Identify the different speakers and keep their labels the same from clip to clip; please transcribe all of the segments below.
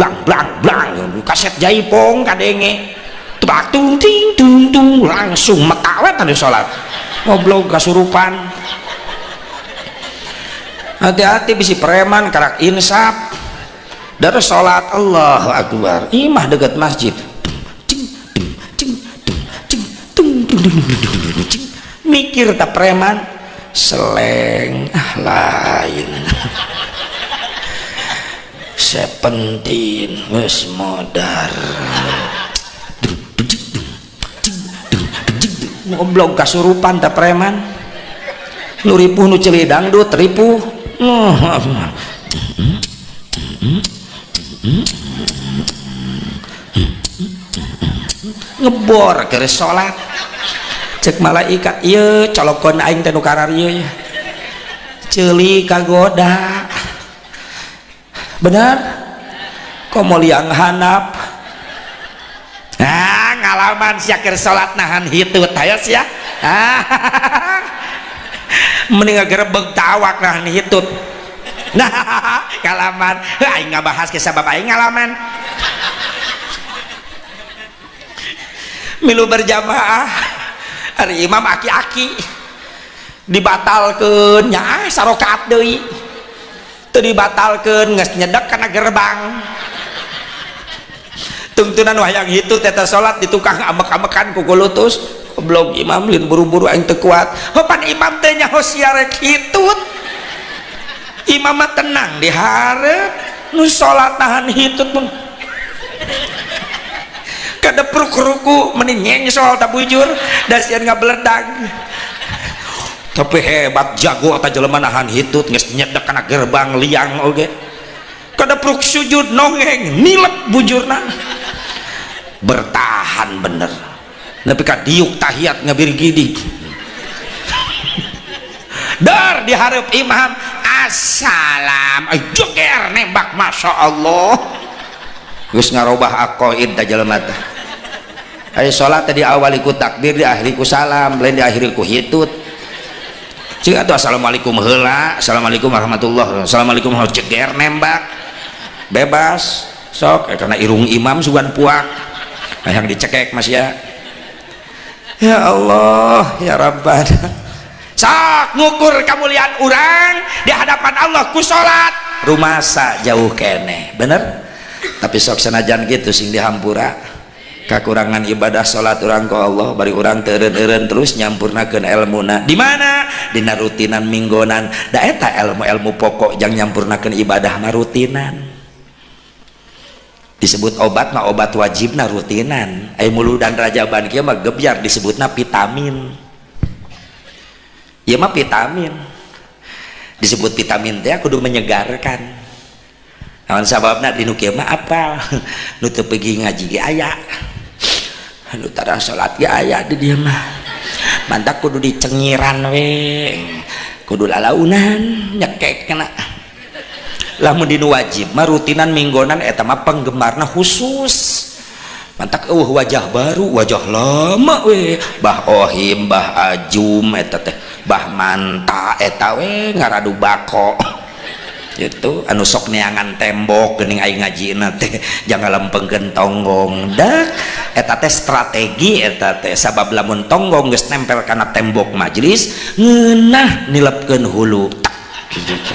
Speaker 1: Blang blang blang kaset jaipong kadenge. Tebak tung ting tung tung langsung metawet anu salat. Goblok kasurupan. Hati-hati bisi preman karak insaf. Dari salat Allahu Akbar. Imah deket masjid. Cing dung cing dung cing tung dung dung dung cing. Mikir tak preman seleng ah lain. Sepentin geus modar. Ngoblog kasurupan tak preman. Nu ripuh nu ceuli dangdut ripuh. Ngebor keur salat. Cek malaikat ieu colokeun aing teh nu kararieu ceuli kagoda. Benar? Komo liang hanap. Nah, ngalaman sia keur salat nahan hitut aya sia. Mending ngagerebeg tawak nahan hitut. Nah, ngalaman. Aing ngabahas ke sabab aing ngalaman. Milu berjamaah hari imam aki-aki dibatalkeun nya sarokaat deui teu dibatalkeun geus nyedek kana gerbang tungtunan wayang hitut eta salat di tukang ambek-ambekan ku kulutus goblok imam lin buru-buru aing teu kuat hopan imam teh nyaho sia rek hitut imam mah tenang di hareup nu salat nahan hitut mun kadepruk ruku meni nyengsol tak bujur dasian ngabeledag tapi hebat jago eta jelema nahan hitut geus nyedek kana gerbang liang oge kadepruk sujud nongeng nilep bujurna bertahan bener nepi ka diuk tahiyat ngabirgidi dar dihareup imam assalam joger nembak masya Allah geus ngarobah aqaid ta jelema teh. Aya salat teh diawali ku takbir diakhiri ku salam lain diakhiri ku hitut. Cik atuh assalamualaikum heula, assalamualaikum warahmatullahi, assalamualaikum jeger nembak. Bebas sok karena irung imam sugan puak. Hayang dicekek mas ya. Ya Allah ya Rabbana. Sok ngukur kamuliaan urang di hadapan Allah ku salat rumasa jauh keneh bener. Tapi sok senajan gitu sing dihampura kakurangan ibadah salat urang ku Allah bari urang teu eureun-eureun terus nyampurnakeun elmuna di mana dina rutinan minggonan da eta ilmu-ilmu pokok jang nyampurnakeun ibadah mah rutinan disebut obat mah obat wajibna rutinan aya muludan rajaban kieu mah gebyar disebutna vitamin ieu mah vitamin disebut vitamin teh kudu menyegarkan. Naon sababna di nu kieu mah apal nu teu pergi ngaji ge aya nu tara salat ge aya di dieu mah mantak kudu dicengiran we kudu lalaunan nyekek kana lamun di nu wajib mah rutinan minggonan eta mah penggemarna khusus mantak eueuh wajah baru wajah lama we Bah Ohim Bah Ajum eta teh Bah Manta eta we ngaradu bako itu anu sok neangan tembok geuning aing ngajina teh jangan lempengkeun tonggong dak eta teh strategi eta teh sabab lamun tonggong geus nempel kana tembok majelis ngeunah nilepkeun hulu tak gitu.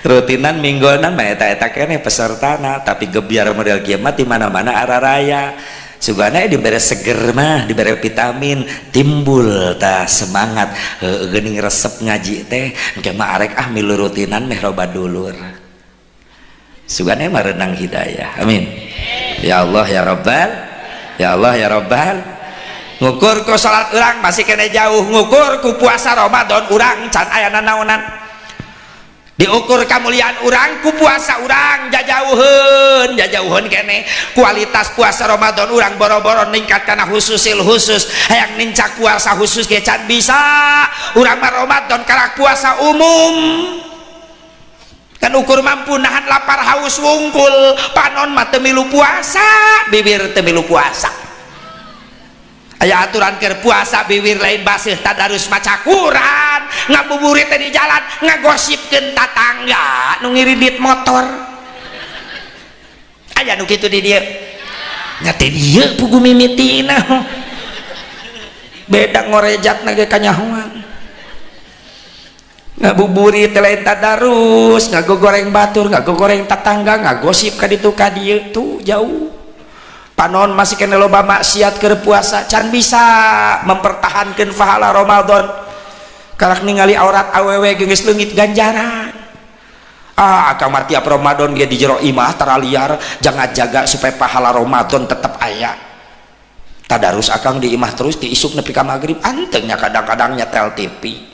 Speaker 1: Rutinan minggonan mah eta-eta keneh pesertana tapi gebyar model kieu mah di mana-mana araraya sugana dibere seger mah dibere vitamin timbul tah semangat geuning resep ngaji teh engke mah arek ah milu rutinan meh loba dulur sugana mah renang hidayah amin ya Allah ya Rabbal ya Allah ya Rabbal ngukur ku salat urang masih kene jauh ngukur ku puasa Ramadan urang can aya nanaonan diukur kamuliaan urang ku puasa urang jajauheun jajauheun kene kualitas puasa Ramadan urang boro-boro ningkat kana khususil khusus hayang nincak puasa khusus ge can bisa urang mah Ramadan karak puasa umum kan ukur mampu nahan lapar haus wungkul panon mah teu milu puasa bibir teu milu puasa Aya aturan keur puasa biwir lain baseuh tadarus maca Quran, ngabuburit teh di jalan ngagosipkeun tatangga nu ngiridit motor. Aya nu kitu di dieu nya teh, dieu pugu mimitina beda ngorejatna ge kanyahoan. Ngabuburit lain tadarus, ngagogoreng batur, ngagogoreng tatangga, ngagosip ka ditu ka dieu. Tuh jauh panon masih kena loba maksiat keur puasa, can bisa mempertahankan pahala Ramadan. Karak ningali aurat awewe geus leungit ganjaran. Ah, akang mah tiap Ramadan ge di jero imah tara liar, jangan jaga supaya pahala Ramadan tetap aya. Tadarus akang di imah terus di isuk nepi ka magrib. Antengnya kadang-kadang nyetel TV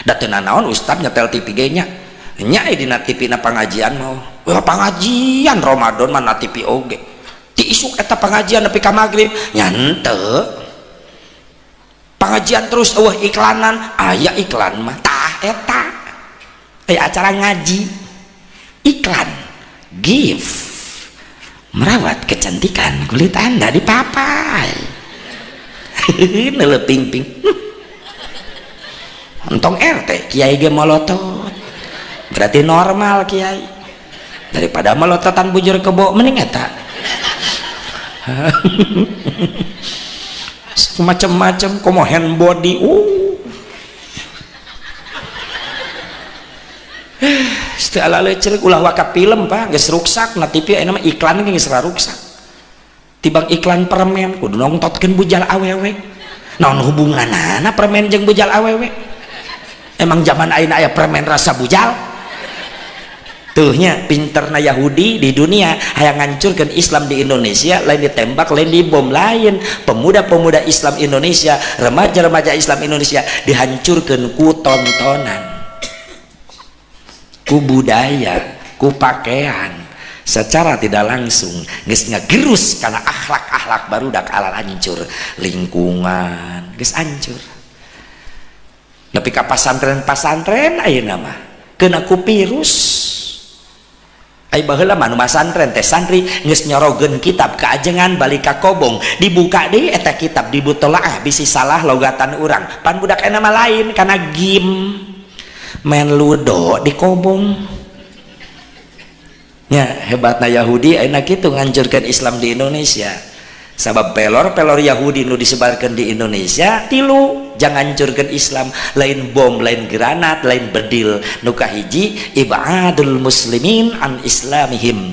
Speaker 1: da teu nanaon ustad nyetel TV ge nya nya dina TV na pengajian mau. Wah, pengajian Ramadan mana TV oge ti isuk eta pengajian nepi ka magrib nya henteu pengajian terus eueuh iklanan. Aya iklan mah tah eta aya acara ngaji iklan gift merawat kecantikan kulit Anda di papai neuleuh ping-ping entong RT kiai ge molotot, berarti normal kiai. Daripada melototan bujur kebo mending eta macam-macam komo hand body. Setelah lecek ulah waka film pak geus ruksak na TV ayeuna mah iklan ge geus ruksak. Tibang iklan permen kudu nongtotkeun bujal awewe, naon hubunganana permen jeung bujal awewe? Emang zaman ayeuna aya permen rasa bujal? Tuhnya pinterna Yahudi di dunia hayang ngancurkeun Islam di Indonesia, lain ditembak, lain dibom, lain pemuda-pemuda Islam Indonesia, remaja-remaja Islam Indonesia dihancurkan ku tontonan, ku budaya, ku pakaian. Secara tidak langsung geus ngagerus karena akhlak-akhlak barudak ala hancur, lingkungan geus hancur. Nepi ka pasantren-pasantren ayeuna mah kena ku virus. Ai baheula mah nu masantren teh santri geus nyorogeun kitab keajengan, balik ka kobong dibuka deui eta kitab, dibutolaah bisi salah logatan urang. Pan budak ayeuna mah lain, kana game, main ludo di kobong nya. Hebatna Yahudi ayeuna kitu ngancurkeun Islam di Indonesia, sabab pelor-pelor Yahudi nu disebarkan di Indonesia tilu jangan hancurkan Islam, lain bom, lain granat, lain bedil. Nu kahiji, ibadul muslimin an islamihim.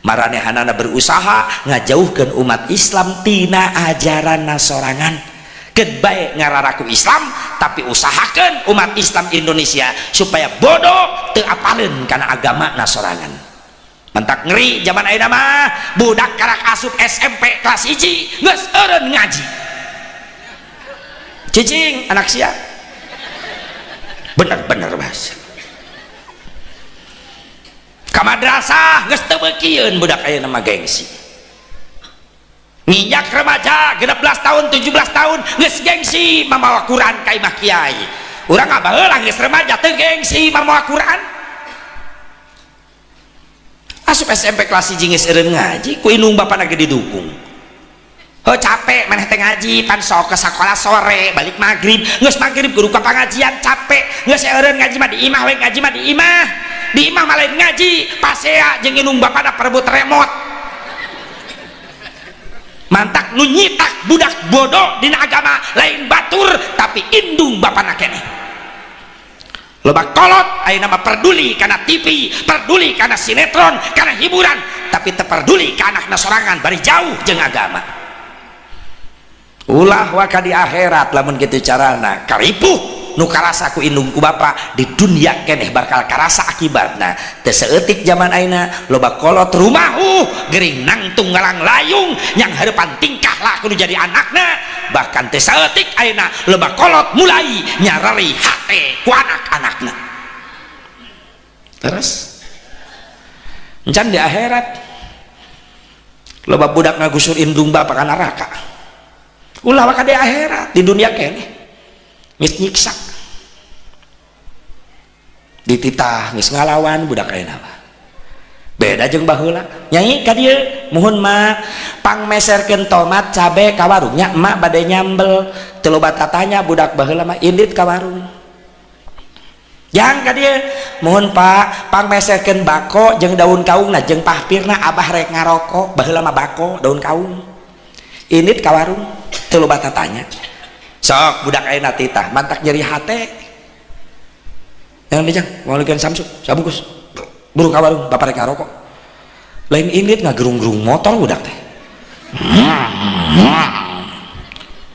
Speaker 1: Maranehanana berusaha ngajauhkan umat Islam tina ajaran sorangan. Keun bae ngararaku Islam, tapi usahakan umat Islam Indonesia supaya bodoh, teu apaleun kana agama sorangan. Mentak ngeri zaman ayeuna mah, budak karak asup SMP kelas 1 geus eureun ngaji. Cicing anak sia, bener-bener bahasa ka madrasah geus teu beukieun. Budak ayeuna mah gengsi. Nginjak remaja 16 tahun, 17 tahun geus gengsi mamawa Quran ka imah kiai. Urang mah baheula geus remaja teu gengsi mamawa Quran. Asup SMP kelas 1 geus eureun ngaji, ku indung bapana ge didukung. Oh, capek maneh teh ngaji, pan sok ke sekolah sore balik maghrib, geus maghrib kudu ka pangajian, capek, geus eureun ngaji mah di imah we, ngaji mah di imah. Di imah mah lain ngaji, pasea jeung indung bapana perebut remote. Mantak nu nyitak budak bodoh dina agama lain batur, tapi indung bapana keneh. Loba kolot ayeuna mah peduli kana TV, peduli kana sinetron, kana hiburan, tapi teu peduli ka anakna sorangan bari jauh jeung agama. Ulah waka di akhirat lamun kitu carana. Karipuh nu karasa ku indung ku bapa di dunia keneh bakal karasa akibatna. Teu saeutik zaman ayeuna loba kolot rumah gering nangtung ngalang layung yang harapan tingkah laku nu jadi anakna. Bahkan teu saeutik ayeuna loba kolot mulai nyarari hate ku anak-anakna. Terus encan di akhirat loba budak ngagusur indung bapa ka neraka. Ulah waka di akhirat, di dunia keneh geus nyiksa, dititah geus ngalawan. Budak ayeuna mah Beda jeung baheula. Nyai ka dieu muhun ma pangmeserkeun tomat cabe ka warungnya emak bade nyambel. Teu loba tatanya budak baheula mah indit ka warung. Jang ka dieu muhun pak pangmeserkeun bako jeung daun kaungna jeung pahpirna abah rek ngarokok. Baheula mah bako daun kaung. Indit ka warung teu loba tatanya. Sok budak ayeuna titah mantak nyeri hate. Yang dijang ngolikeun samsu sabungkus. Buru ka warung bapak rek ngarokok. Lain indit ngagerung-gerung motor budak teh.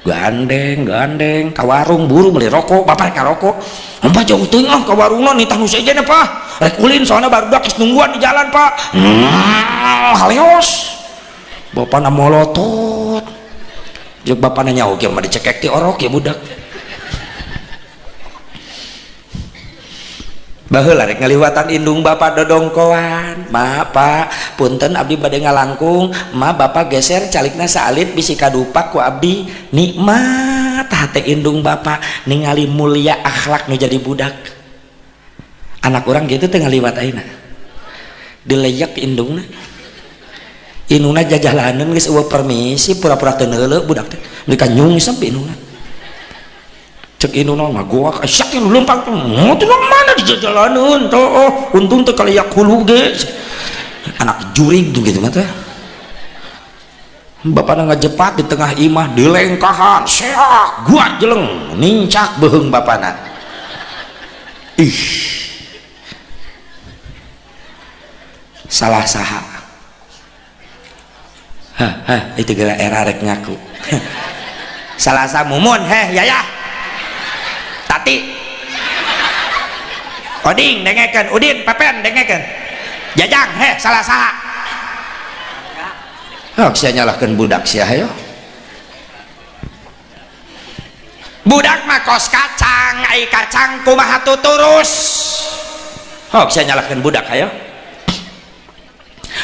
Speaker 1: Gandeng gandeng ka warung buru beli rokok bapak rek ngarokok. Empa jauh teuing ah ka warungna nitah nu sejen pak. Rek ulin soalna barudak geus nungguan di jalan pak. Haleos. Bapana molotot. Jeung bapana nyaho ge mah dicekek ti orok ya budak. Baheula rek ngaliwatan indung bapak dodongkoan. Ma pak punten abdi bade ngalangkung, ma bapak geser calikna saalit bisi kadupak ku abdi. Nikmat hate indung bapak ningali mulia akhlak nu jadi budak. Anak urang kitu teh ngaliwat ayeuna. Dileyek indungna. Indungna jajalaneun geus eueuh permisi pura-pura teu neuleuh budak teh. Meuni ka nyungsep indungna. Cek indungna mah goak asyak nu leumpang teh. Teu mana di jajalaneun teh. Oh, untung teh kaliyak hulu ge. Anak jurig tuh gitu mah teh. Bapana ngajepat di tengah imah dilengkahan, seak guat jeleng, nincak beuheung bapana. Ih. Salah saha. Hah, hah, itu gara era rek ngaku. Salah saha mumun heh yayah. Tati. Oding dengekeun, Udin Pepen dengekeun. Jajang heh salah saha. Hok sia nyalahkeun budak sia hayo. Budak mah kos kacang, ai kacang kumaha tuturus. Hok sia nyalahkeun budak hayo.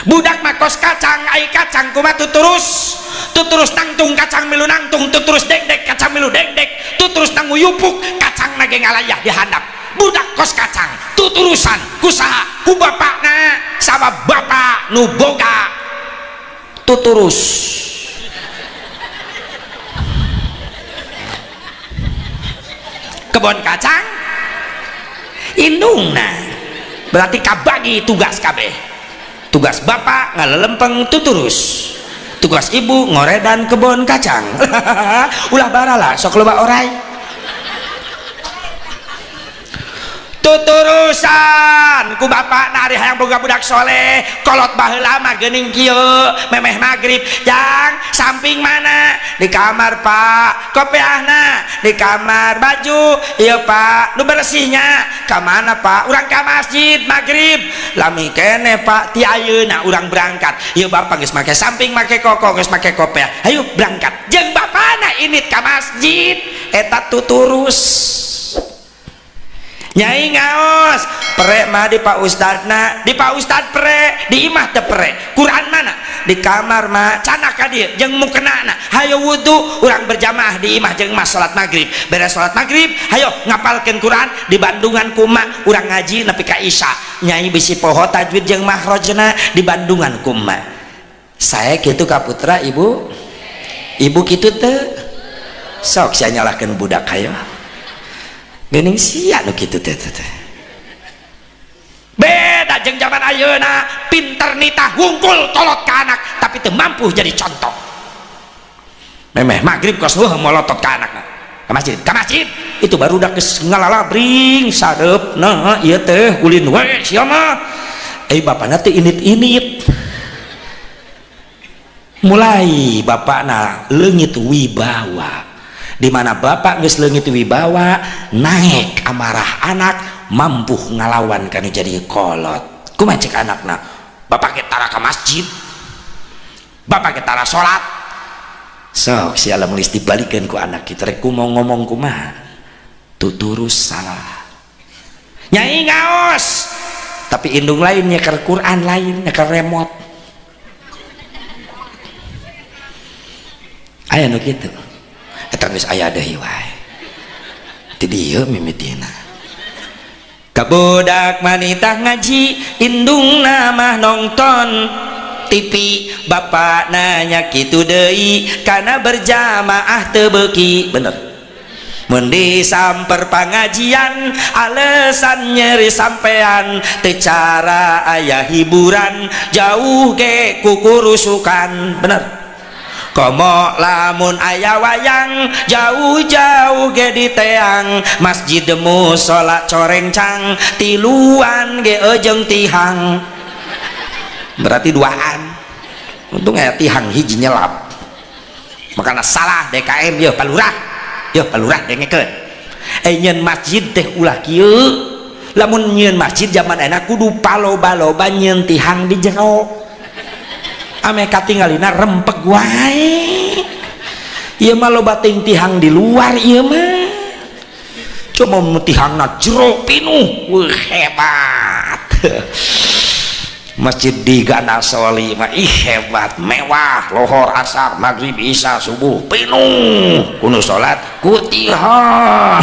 Speaker 1: Budak mah kos kacang, ai kacang kumaha tuturus. Tuturus nangtung kacang milu nangtung, tuturus degdeg kacang milu degdeg, tuturus nanguyupuk kacang nage ngalayah di handap. Budak kos kacang tuturusan kusaha ku bapakna sama bapak nu boga tuturus. Kebon kacang indungna berarti kabagi tugas kabeh. Tugas bapak ngalelempeng tuturus, tugas ibu ngoredan kebon kacang. Ulah barala sok loba orai. Tuturusan ku bapak nari hayang boga budak soleh kolot baheula mah geuning kieu memeh magrib jang samping mana di kamar pak kopiahna di kamar baju ieu pak nu bersihnya ka mana pak urang ka masjid magrib lami keneh pak ti ayeuna urang berangkat ieu bapak geus make samping make koko geus make kopiah hayu berangkat jeung bapana init ka masjid eta tuturus. Nyai ngaos prek mah di Pak Ustadna, di Pak Ustad prek, di imah teu prek. Quran mana? Di kamar mah canak ka dieu jeung mukenana. Hayo wudu urang berjamaah di imah jeung mah salat magrib. Beres salat magrib, hayo ngapalkeun Quran di Bandungan kuma urang ngaji nepi ka Isya. Nyai bisi poho tajwid jeung makhrajna di Bandungan kuma. Saya kitu ka putra ibu. Ibu kitu teu? Sok sia nyalahkeun budak hayo. Geuning sia nu kitu teh teh. Beda jeung zaman ayeuna, pinter nitah wungkul kolot ka anak tapi teu mampu jadi contoh. Memeh magrib kos heuh molotot ka anakna. Ka masjid, ka masjid. Itu barudak geus ngalalabring sareupna ieu teh ulin we sia mah. Bapana teh init-init. Mulai bapana leungit wibawa. Di mana bapak geus leungit wibawa, naik amarah anak, mampu ngalawan kana jadi kolot. Kumaha cek anakna? Bapak ge tara ka masjid. Bapak ge tara salat. Sok sia lamun geus dibalikeun ku anak kitu rek kumaha ngomong kumaha? Tuturus salah. Nyai ngaos. Tapi indung lain nyeker Quran lain, nyeker remote. Aya nu kitu. Eta geus aya deui wae. Ti dieu mimitina. Kabudak manita ngaji, indungna mah nonton TV, bapak nanya kitu deui kana berjamaah teu beuki. Bener, mun disamper pangajian alasan nyeri sampean, teu cara aya hiburan, jauh ge kukurusukan. Bener, komo lamun aya wayang, jauh-jauh ge diteang. Masjid musola corengcang, tiluan ge ejeng tihang, berarti duaan. Untung aya tihang hiji nyelap. Makanya salah DKM ya, Palurah ya, Palurah dengekeun, eh, nyeun masjid teh ulah kieu. Lamun nyeun masjid zaman enak kudu paloba-loba nyeun tihang di jero, ame katinggalina rempeg wae. Ieu mah loba ting tihang di luar. Ieu mah cuma tihangna jero pinuh. Wah, hebat masjid di Gandasoli mah. Ih, hebat, mewah. Lohor, asar, maghrib, isya, subuh pinuh. Kudu salat ku tihang.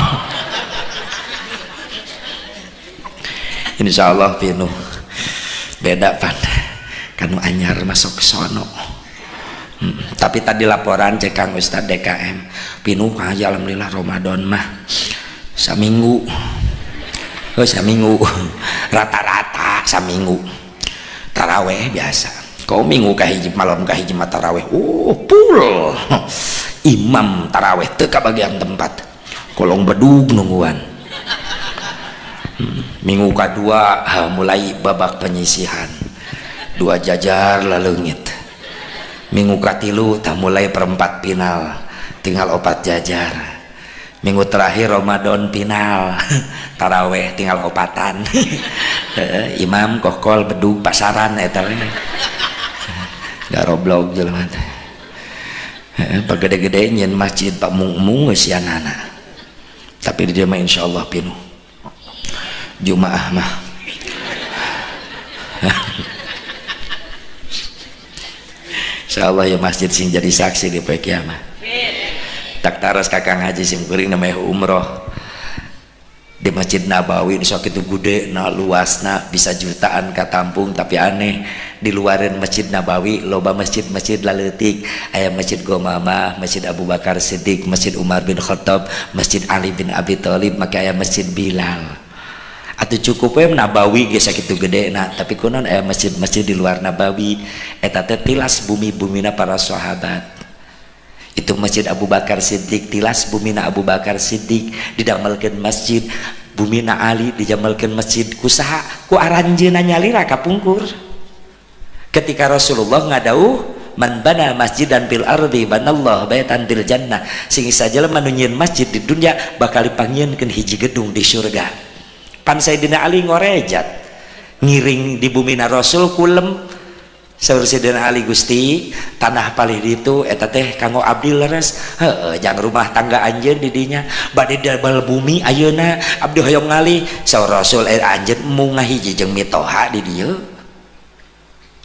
Speaker 1: Insyaallah pinuh. Beda pan kanu anyar masuk sono. Tapi tadi laporan cek Kang Ustad DKM pinuh aja, alhamdulillah. Ramadan mah saminggu, oh, saminggu rata-rata saminggu taraweh biasa. Kau minggu kahiji, malam kahiji mah taraweh, oh, full. Imam taraweh teu kabagian tempat, kolong bedug nungguan. Minggu kedua mulai babak penyisihan, dua jajar laleungit. Minggu katilu tak mulai perempat final, tinggal opat jajar. Minggu terakhir Ramadan final taraweh tinggal opatan. Imam kokol bedug pasaran eta we garoblog jelema teh. Pagede-gede nyeun masjid pak mung-mung geus sianana. Tapi di dieu mah insyaallah pinuh Jumaah mah. Insyaallah ya masjid sing jadi saksi di poe kiamat. Tak taros kakang haji sim kuring namanya umroh di Masjid Nabawi sok itu gede na, luasna bisa jutaan katampung. Tapi aneh, di luaran Masjid Nabawi loba masjid-masjid laleutik. Aya Masjid Gomamah, Masjid Abu Bakar Siddiq, Masjid Umar bin Khattab, Masjid Ali bin Abi Thalib, maka aya Masjid Bilal. Atau cukup we Nabawi ge sakitu gede na, tapi kunaon aya masjid-masjid di luar Nabawi? Eta teh tilas bumi-bumina para sahabat. Itu Masjid Abu Bakar Siddiq, tilas bumina Abu Bakar Siddiq didamelkeun masjid. Bumina Ali didamelkeun masjid. Kusaha? Ku aranjeunna nyalira kapungkur. Ketika Rasulullah ngadauh, "Man bana masjidan fil ardi banallah baitan fil jannah," sing sajelema nu nyieun masjid di dunia bakal dipanggieunkeun hiji gedung di surga. Pan Sayyidina Ali ngorejat ngiring di bumina Rasul kulem. Saur Sayyidina Ali, "Gusti, tanah palih ditu eta teh kanggo abdi leres?" "Heueuh, jang rumah tangga anjeun di dinya. Bade damel bumi ayeuna, abdi hoyong ngalih." Saur Rasul, "Anjeun embung ngahiji jeung mitoha di dieu."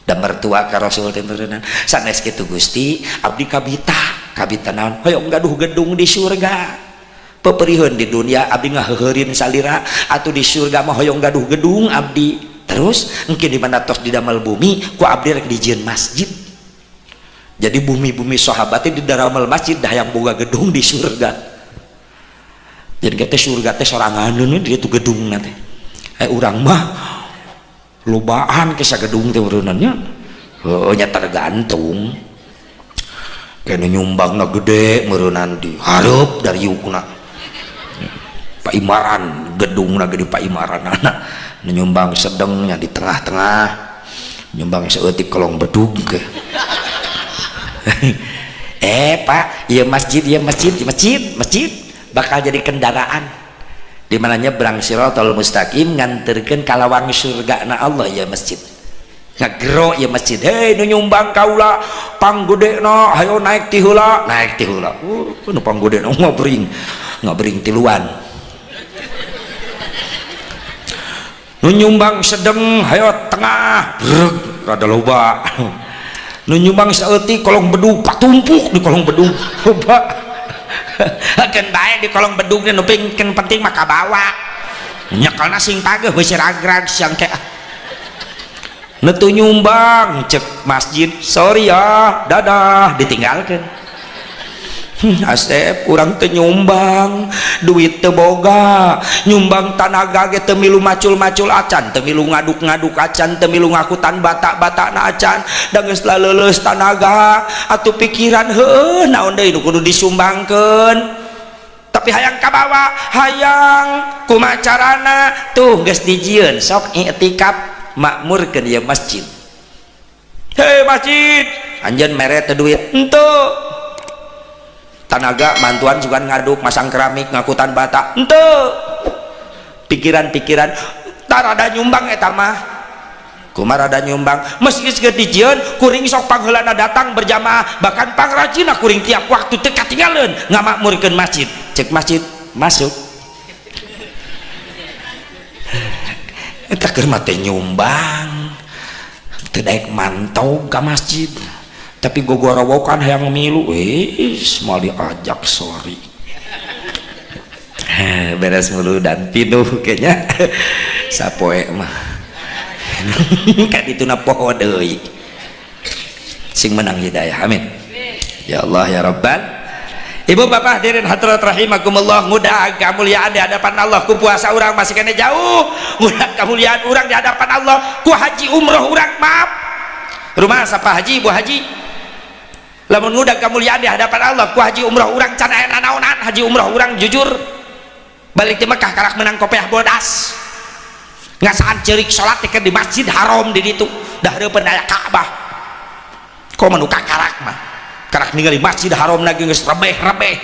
Speaker 1: Da mertua ka Rasul teh meureunnan. "Sanes kitu, Gusti, abdi kabita." "Kabita naon?" "Hoyong gaduh gedung di surga. Peperiheun di dunia abdi ngaheuheurin salira, atuh di surga mah hoyong gaduh gedung abdi." Terus mungkin di mana tos didamel bumi ku abdi rek dijieun masjid. Jadi bumi-bumi sahabatnya di daramel masjid, dah yang boga gedung di surga. Jadi kita surga teh sorangan dia tuh gedung nanti. Urang mah lobaan kisah gedung teh ureunannya. Heuh nya, tergantung kene nyumbangna gede meureunnan di hareup dari yukna Pak Imaran, gedungna gede Pak Imaran. Anak nyumbang sedengnya di tengah-tengah, nyumbang seeutik kolong bedug ke. Pak, iya masjid, iya masjid, masjid, masjid bakal jadi kendaraan di mana nyebrang siratal mustaqim, nganterkeun ka lawang surga na Allah. Ya masjid ngagero, ya masjid, "Hei, nu nyumbang kaula panggedena, hayo naik ti heula, naik ti heula." Nu panggedena ngabring ngabring tiluan. Nu nyumbang sedeng hayo tengah, breg rada loba. Nu nyumbang saeutik kolong bedug, patumpuk di kolong bedug, loba. Keun bae di kolong bedugna, nu penting mah kabawa. Nyekelna sing pageuh beusi ragrag siang teh. Netu nyumbang cek masjid, sorry ya, dadah ditinggalkan. Asep urang teu nyumbang, duit teu boga, nyumbang tanaga ge teu milu macul-macul acan, teu milu ngaduk-ngaduk acan, teu milu ngakutan batak-batakna acan, da geus laleuleus tanaga, atuh pikiran heueuh naon deui nu kudu disumbangkeun. Tapi hayang kabawa, hayang kumaha carana tuh geus dijieun sok i'tikaf makmurkeun ieu masjid. Hei masjid, anjeun mere teu duit henteu. Tanaga mantuan juga ngaduk masang keramik ngakutan bata henteu. Pikiran-pikiran tarada nyumbang eta mah. Kumaha rada nyumbang meski geus dijieun kuring sok pangheulana datang berjamaah bahkan pangrajinna kuring tiap waktu teu katinggaleun ngamakmurkeun masjid. Cek masjid masuk. Eta keur mah teh nyumbang teu daek mantog ka masjid tapi gogorowokan hayang milu wis moal diajak sorry. Beres mulu dan pinuh kayaknya sapoe mah kadituna poho deui sing menang hidayah amin ya Allah ya Rabbal. Ibu bapak hadirin hadirat rahimakumullah, ngudag kamuliaan di hadapan Allah ku puasa urang masih kena jauh, ngudag kamuliaan urang di hadapan Allah ku haji umroh urang maaf rumah sapa haji ibu haji lamun ngudag kamuliaan di hadapan Allah ku haji umroh urang can aya nanaonan haji umroh urang jujur balik di Mekah karak menang kopiah bodas ngasaan ceurik salat teh di Masjid Haram di ditu dah hareupeun aya Ka'bah komo nu kakarak mah karak ningali Masjid Haram lagi geus rebeh-rebeh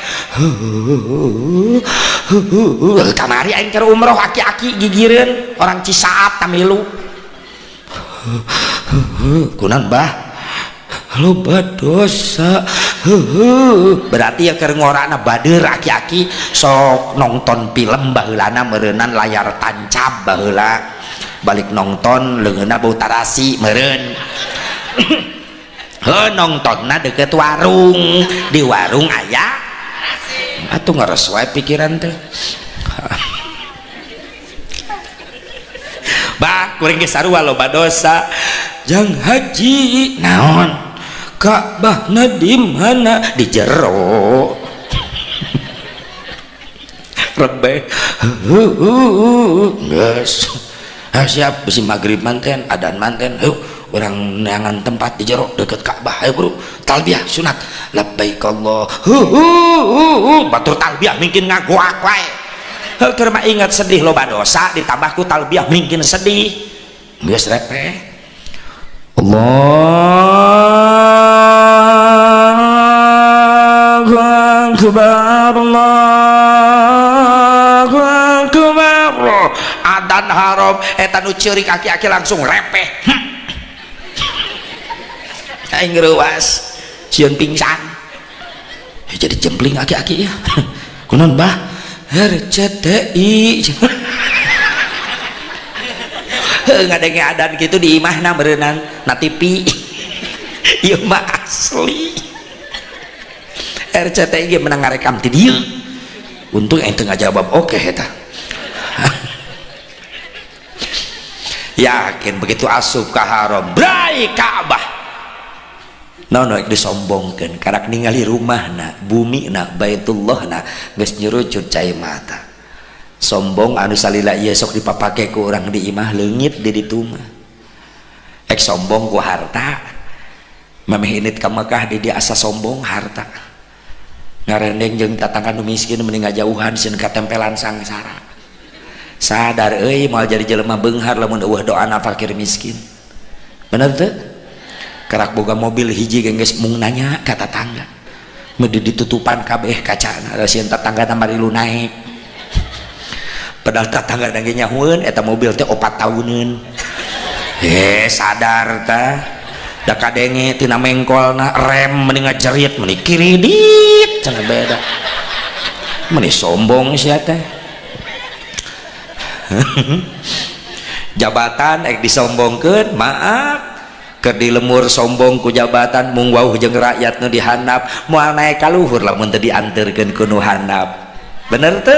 Speaker 1: kamari aing keur umroh aki-aki gigireun orang Cisaat tamilu kunan bah loba dosa berarti ya keur ngorana bader aki-aki sok nonton film baheulana meureunnan layar tancap baheula balik nonton leungeunna bau tarasi meureun heuh nongtonna deket warung di warung aya atuh ngeres wae pikiran teh bah kuring ge sarua loba dosa jang haji naon Ka'bahna di mana di jero rebeh geus siap bisi magrib manten adan manten heuh orang neangan tempat di jero deket Ka'bah ayo bro talbiyah sunat labbaik Allah batur talbiyah mungkin ngagoak wae heuh keur mah ingat sedih loba dosa ditambah ku talbiyah mungkin sedih geus repeh Allahu akbar Allahu akbar adan haram eta nu ceurik aki-aki langsung repeh aing reuas sieun pingsan jadi jempling aki-aki ya kunaon bah RCTI ngadenge adan gitu di imahna meureunnan na TV ieu mah asli RCTI ge menang ngarekam ti dieu untung aing teu ngajawab oke eta yakin begitu asup ka haram brai Ka'bah naon rek disombongkeun karak ningali rumahna bumina Baitullahna geus nyurucut cai mata sombong anu salila ieu sok dipapake ku urang di imah leungit di ditu mah ek sombong ku harta memeh init ka Mekah di dia asa sombong harta ngarendeng jeung tatangga nu miskin mending ngajauhan sieun katempelan sangsara sadar euy moal jadi jelema beunghar lamun eueuh doana fakir miskin bener teu karak boga mobil hiji ge geus mung nanya ka tatangga meudi ditutupan kabeh kacana sieun tatanggana marilu naek padahal tatangga ge nyahueun eta mobil teh 4 tahuneun sadar tah da kadenge tina mengkolna rem mending ngajerit meni kiridit cenah beda meni sombong sia teh jabatan ek disombongkeun maaf keur di lemur sombong ku jabatan mung wauh jeung rakyat nu dihandap moal naek ka luhur lamun teu dianterkeun ku nu handap bener teu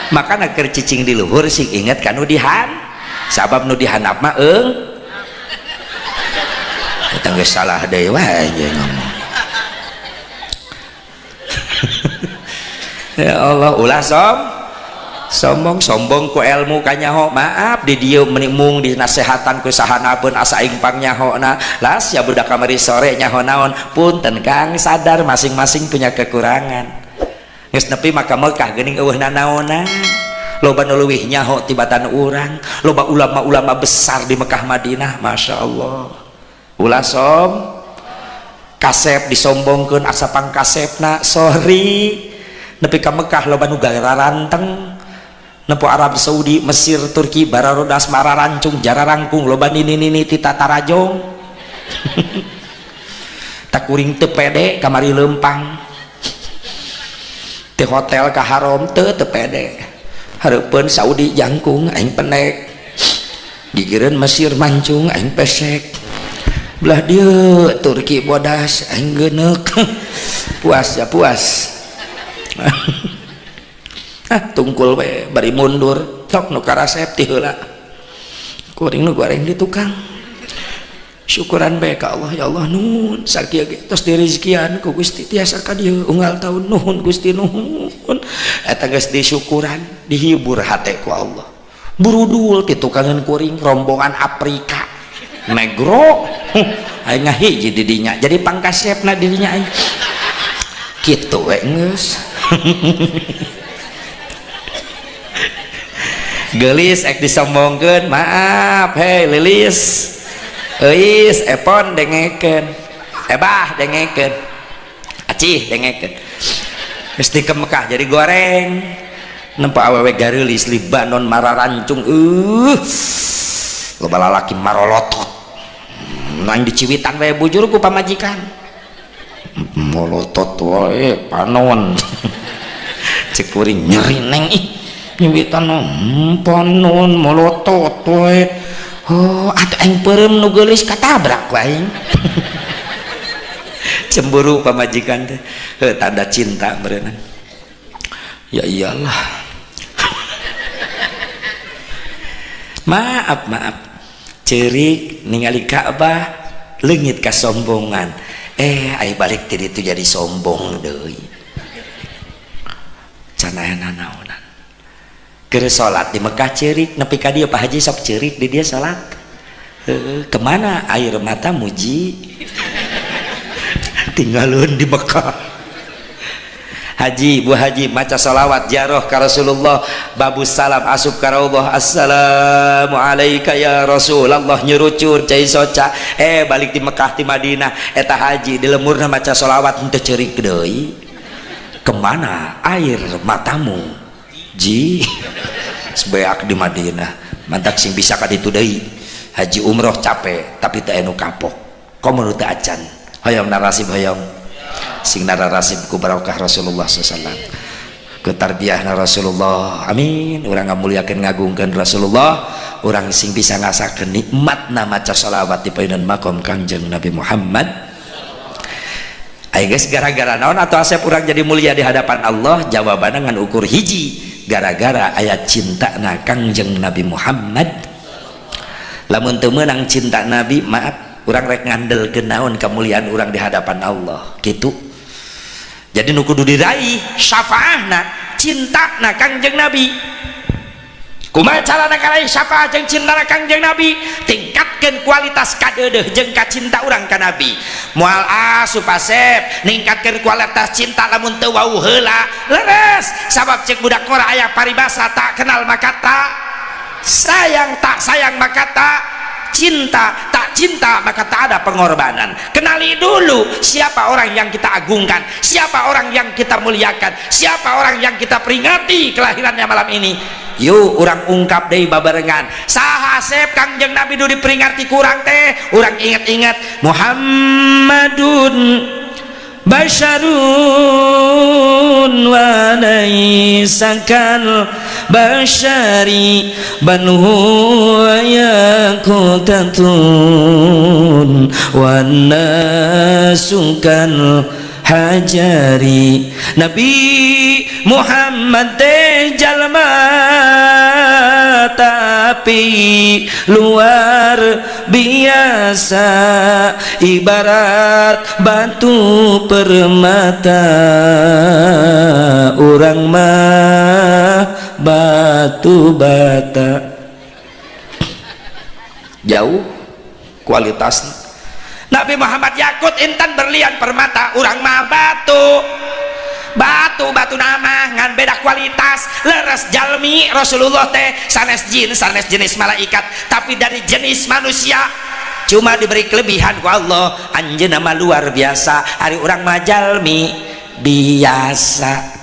Speaker 1: Makana keur cicing di luhur sing inget ka nu dihan, sabab nu dihandap mah eung eta geus salah deui wae ngomong. Ya Allah, ulah sombong sombong ku ilmu kanyaho. Maaf di dieu menimung di nasehatan ku sahanapeun asa aing pangnyaho-na. Lah sia budak kamari sore nyaho naon? Punten Kang, sadar masing-masing punya kekurangan. Geus nepi maka Mekah geuning eueuh nanaonan. Loba nu leuwih nyaho tibatan urang, loba ulama-ulama besar di Mekah Madinah, Masya Allah. Ulah kasep disombongkeun asa pangkasepna, sorry. Nepi ka Mekah loba nu gararanteng. Nempo Arab Saudi, Mesir, Turki, bararodas, mararancung, jararangkung, loba nini-nini ti tatarajong. Takuring teu pede kamari leumpang. Ti hotel ka haram teu pede. Hareupeun Saudi jangkung aing pendek. Gigireun Mesir mancung aing pesek. Belah dieu Turki bodas aing geuneuk. Puas ya puas. Ah tungkul we bari mundur tok nu karasep ti heula kuring nu goreng di tukang syukuran bae ka Allah. Ya Allah nuhun sakieu ge tos dirizkian ku Gusti tiasa ka dieu unggal taun, nuhun Gusti nuhun. Eta geus disyukuran, dihibur hate ku Allah. Burudul ti tukangan kuring rombongan Afrika negro aing ngahiji di dinya jadi pangkasepna di dinya aing kitu we geus. Gelis ek disombongkeun, maaf hei lilis euis epon dengekeun ebah dengekeun acih dengekeun. Geus di Mekah jadi goreng nempo awewe gareulis Libanon mararancung, loba lalaki marolotot nang diciwitan we bujur ku pamajikan molotot wae panon. Cek kuring nyeri neng ih nyiwitan panon molotot wae. Oh atuh aing peureum nu geulis katabrak ku aing. Cemburu pamajikan teh, heuh tanda cinta berenang. Ya iyalah. Maaf maaf ceurik ningali Ka'bah leungit kasombongan, ai balik ti ditu jadi sombong deui can aya nanaonan. Keur salat di Mekah ceurik nepi ka dieu Pak Haji sok ceurik di dia salat. Kemana air mata muji? Tinggalun di Mekah. Haji, Bu Haji maca salawat jaroh ka Rasulullah, babus salam asup ka Allah, assalamualaika ya Rasulullah, nyerucur cai soca. Balik di Mekah di Madinah eta haji di lemurna maca salawat henteu ceurik deui. Kemana air matamu ji? Sebeak di Madinah mantak sing bisa ka ditu deui. Haji umroh capek tapi teu anu kapok. Komo nu teu acan hoyong narasib, hoyong sing narasib ku barokah Rasulullah SAW, ku tarbiyahna Rasulullah. Amin. Urang ngamuliakeun ngagungkeun Rasulullah, urang sing bisa ngasakeun nikmatna maca shalawat di payunan makom Kangjeng Nabi Muhammad. Ayo guys, gara-gara naon atau asep urang jadi mulia di hadapan Allah? Jawabanna ngan ukur hiji, gara-gara aya cintana Kangjeng Nabi Muhammad. Lamun teu meunang cinta Nabi, maaf, urang rek ngandelkeun naon kemuliaan urang di hadapan Allah gitu. Jadi nu kudu diraih syafaahna cintana Kangjeng Nabi. Kumaha carana karaih syafaah jeung cintana Kangjeng Nabi? Tingkatkeun kualitas kadeudeuh jeung kacinta urang ka Nabi. Moal asup asep ningkatkeun kualitas cinta lamun teu wau heula. Leres, sabab cek budak ngora aya paribasa tak kenal maka tak sayang, tak sayang maka tak cinta, tak cinta maka tak ada pengorbanan. Kenali dulu siapa orang yang kita agungkan, siapa orang yang kita muliakan, siapa orang yang kita peringati kelahirannya malam ini. Yuk urang ungkap deui babarengan. Saha asep Kangjeng Nabi nu diperingati kurang teh? Urang ingat-ingat Muhammadun basyarun wa laisa kal basyari bal huwa yaqutatun wan nasu kal hajari. Nabi Muhammad teh jalma tapi luar biasa, ibarat batu permata, urang mah batu bata. Jauh kualitasnya. Nabi Muhammad yakut, intan, berlian, permata, urang mah batu batu batu nama ngan beda kualitas. Leres jalmi Rasulullah teh sanes jin, sanes jenis malaikat, tapi dari jenis manusia, cuma diberi kelebihan ku Allah, anjeunna mah luar biasa, ari urang mah jalmi biasa.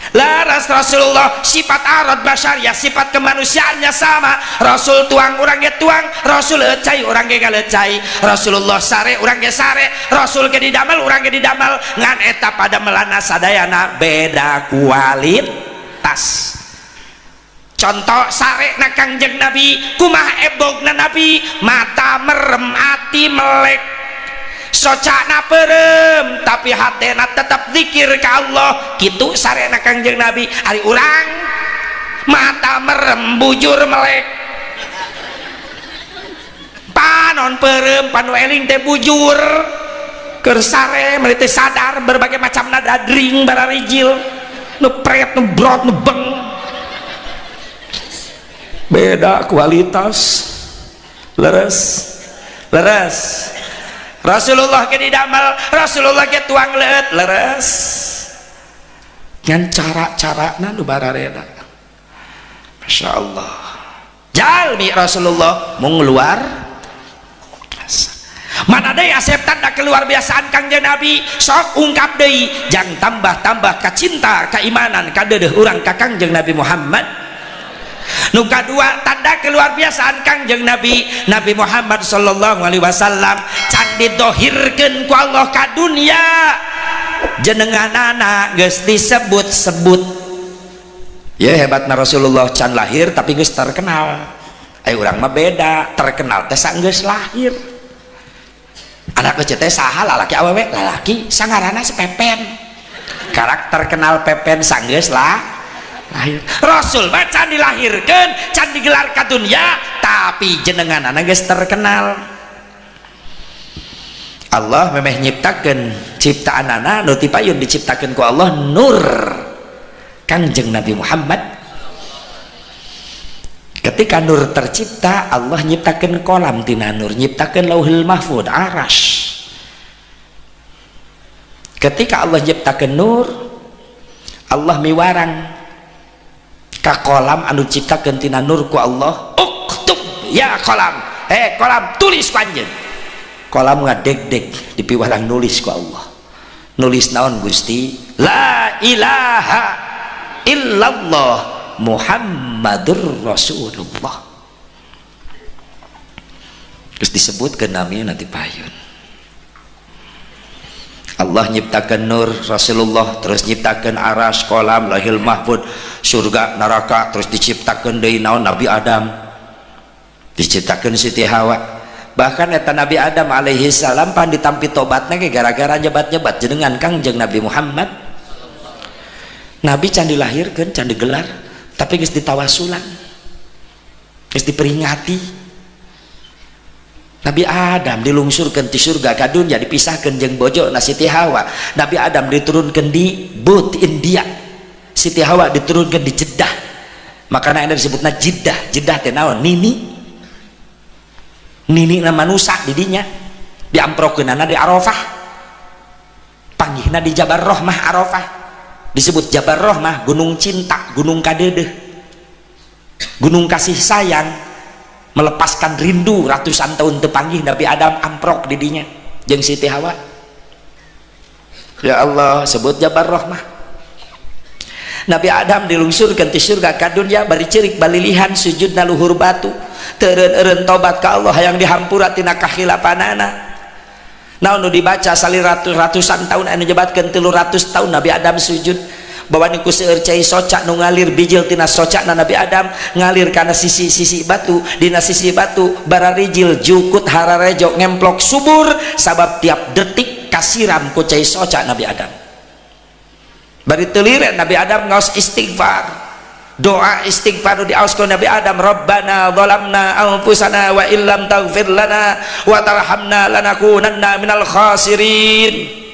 Speaker 1: Laras Rasulullah sifat arad basyariah, sifat kemanusiaannya sama. Rasul tuang, urang ge tuang. Rasul cai, urang ge cai. Rasulullah sare, urang ge sare. Rasul ge didamel, urang ge didamel. Ngan eta pada melana sadayana beda kualitas. Contoh sare na Kangjeng Nabi kumaha? Ebogna Nabi mata merem, ati melek, socana perem, tapi hatena tetap zikir ke Allah. Gitu sarena Kangjeng Nabi. Ari urang mata merem, bujur melek, panon perem, panu eling teh bujur. Keur sare meuli teh sadar, berbagai macam nada dring bararijil, nu pret, nu brot, nu beng. Beda kualitas. Leres, leres Rasulullah ke didamel, Rasulullah ke tuang leut, leres, ngan cara-cara nu barareda. Masya Allah, jalmi Rasulullah mau ngeluar mana deui, asep, tanda keluar biasaan Kangjeng Nabi. Sok ungkap deui jang tambah-tambah kacinta, keimanan, kadeudeuh urang ka Kangjeng Nabi Muhammad. Nu kadua, tanda keluar biasaan Kangjeng Nabi, Nabi Muhammad sallallahu alaihi wasallam can didohirkeun ku Allah ka dunia, jenenganana geus disebut-sebut. Ya, hebatna Rasulullah, can lahir tapi geus terkenal. Eh, urang mah beda, terkenal teh sanggeus lahir. Anak kecil teh saha, lalaki awewe? Lalaki. Sangarana si Pepen. Karakter kenal Pepen sanggeus lah lahir. Rasul mah can dilahirkan, can digelar ka dunia, tapi jenengan geus terkenal. Allah memeh nyiptakeun ciptaan anak nu tipayun diciptakeun ku Allah nur Kangjeng Nabi Muhammad. Ketika nur tercipta, Allah nyiptakeun kolam tina nur, nyiptakeun Lauhul Mahfud, Aras. Ketika Allah nyiptakeun nur, Allah miwarang ka kolam anu ciptakeun tina nur ku Allah, "Uktub ya kolam, eh kolam, tulis ku anjeun." Kolam ngadeg-deg, dipiwarang nulis ku Allah. "Nulis naon, Gusti?" "La ilaha illallah Muhammadur Rasulullah." Terus disebut ke namanya nanti payun. Allah nyiptakan nur Rasulullah, terus nyiptakan aras, kolam, Lahil Mahfud, surga, neraka, terus diciptakan dari naon, Nabi Adam, diciptakan Siti Hawa. Bahkan eta Nabi Adam alaihi salam pan ditampi tobatnya ke gara-gara nyebat-nyebat jenengan Kangjeng Nabi Muhammad. Nabi can dilahirkan, can digelar, tapi geus ditawasulan, geus diperingati. Nabi Adam dilungsurkan di surga ka dunia, dipisahkan jeung bojo na Siti Hawa. Nabi Adam diturunkan di But, India. Siti Hawa diturunkan di Jeddah, makanya ini disebutnya Jeddah. Jeddah teh naon? Nini, nini na manusa di dinya. Diamprokeunana di Arafah, panggihna di Jabal Rohmah, Arafah. Disebut Jabal Rohmah, gunung cinta, gunung kadeudeuh, gunung kasih sayang, melepaskan rindu ratusan tahun tepanggih. Nabi Adam amprok didinya jeung Siti Hawa. Ya Allah, sebut Jabal Rohmah. Nabi Adam dilungsurkan di surga ka dunia bari cerik balilihan, sujud na luhur batu, teureun-eureun tobat ka Allah hayang dihampura tina kakhilafanana. Naon nu dibaca salira ratus-ratusan tahun anu nyebatkeun 300 tahun Nabi Adam sujud, bahwa niku seueur cai soca nu ngalir, bijil tina soca na Nabi Adam ngalir kana sisi-sisi batu. Dina sisi batu bararijil jukut hararejo, ngemplok subur, sabab tiap detik kasiram ku cai soca Nabi Adam. Bari teu liren Nabi Adam ngaos istighfar, doa istighfar diaos ku Nabi Adam, Rabbana zalamna anfusana wa illam taghfir lana wa tarhamna lanakunanna minal khasirin.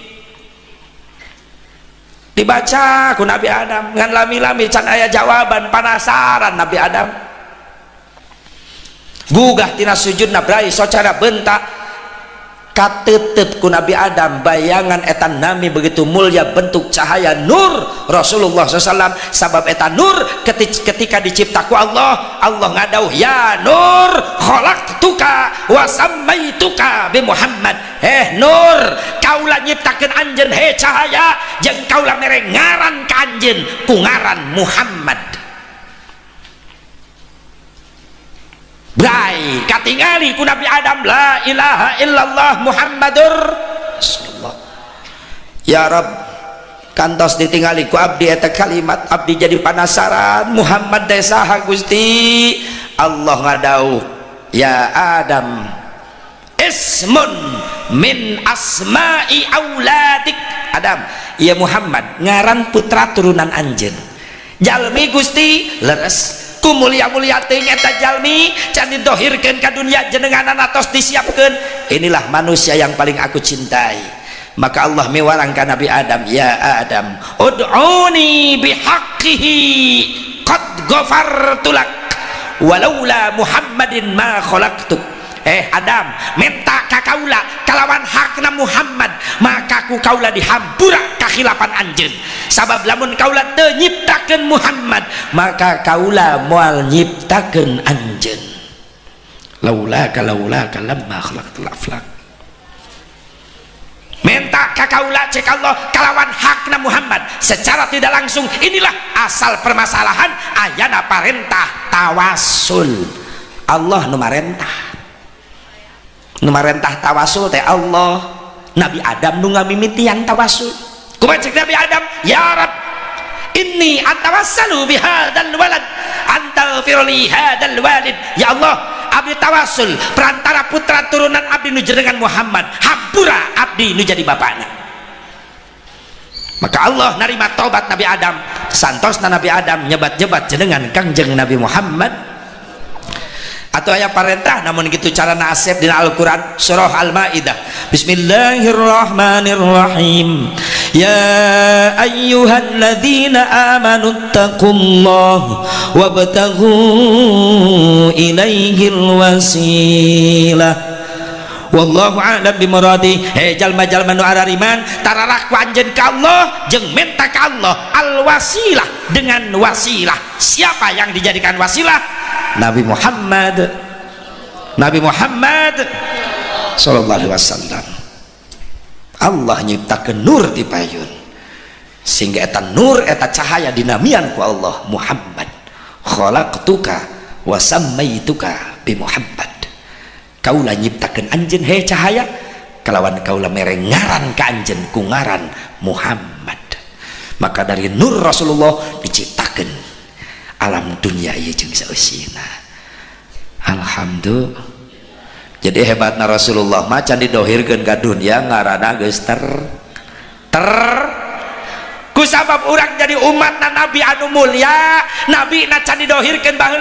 Speaker 1: Dibaca ku Nabi Adam ngan lami-lami can aya jawaban. Panasaran Nabi Adam, gugah tina sujudna, brai socara bentak, katetep ku Nabi Adam bayangan eta nami begitu mulia bentuk cahaya nur Rasulullah SAW. Sabab eta nur ketika dicipta ku Allah, Allah ngadauh, ya nur khalaqtuka wa sammaituka bi Muhammad. Eh nur, kaula nyiptakeun anjeun, he cahaya, jeung kaula mere ngaran ka anjeun ku ngaran Muhammad. Brai katingali ku Nabi Adam, la ilaha illallah Muhammadur Rasulullah. Ya Rabb, kantos ditingali ku abdi eta kalimat, abdi jadi panasaran Muhammad teh saha Gusti. Allah ngadauh, ya Adam ismun min asma'i auladik. Adam, ya Muhammad ngaran putra turunan anjeun. Jalmi Gusti, leres ku mulia-mulia teuing eta jalmi can didohirkeun ka dunia jenenganan atos disiapkeun. Inilah manusia yang paling aku cintai. Maka Allah miwarang ka Nabi Adam, ya Adam ud'uni bihaqqihi qad ghafartu lak walaula Muhammadin ma khalaqtuk. Adam, minta ka kaula kalawan hakna Muhammad, maka ku kaula dihampura kakhilapan anjeun. Sabab lamun kaula teu nyiptakeun Muhammad, maka kaula moal nyiptakeun anjeun. Laulaka laulaka lamma khalaqtul aflak. Minta ka kaula cek Allah kalawan hakna Muhammad. Secara tidak langsung inilah asal permasalahan ayana parentah tawasul. Allah nu marentah, nu marentah tawasul teh Allah. Nabi Adam nu ngamimitian tawasul. Kumaha cek Nabi Adam? Ya Rabb inni atawassalu bihadzal walad antaghfirli hadzal walid. Ya Allah, abdi tawasul perantara putra turunan abdi nu jenengan Muhammad, hampura abdi nu jadi bapakna. Maka Allah narima tobat Nabi Adam. Santosna Nabi Adam nyebat-nyebat jenengan Kangjeng Nabi Muhammad. Atau aya parentah namun gitu cara nasib dina Al-Qur'an surah Al-Maidah. Bismillahirrahmanirrahim. Ya ayyuhalladzina amanu taqullaha wabtaghu ilaihil wasilah. Wallahu a'lam bimuradi. Hei jalma-jalma nu arariman, tararak ku anjeun ka Allah jeung minta ka Allah al-wasilah dengan wasilah. Siapa yang dijadikan wasilah? Nabi Muhammad, Nabi Muhammad sallallahu alaihi wasallam. Allah nyiptakeun nur di payun sehingga eta nur eta cahaya dinamian ku Allah Muhammad. Khalaqtuka wa sammaituka bi Muhammad. Kaula nyiptakeun anjeun he cahaya kalawan kaula mere ngaran ka anjeun ku ngaran Muhammad. Maka dari nur Rasulullah diciptakeun alam dunia ieu jeung saeusina. Alhamdulillah. Jadi hebatna Rasulullah mah can didohirkeun ka dunia ngaranna geus ter kusabab urang jadi umatna Nabi anu mulia, Nabi na can didohirkeun baheula.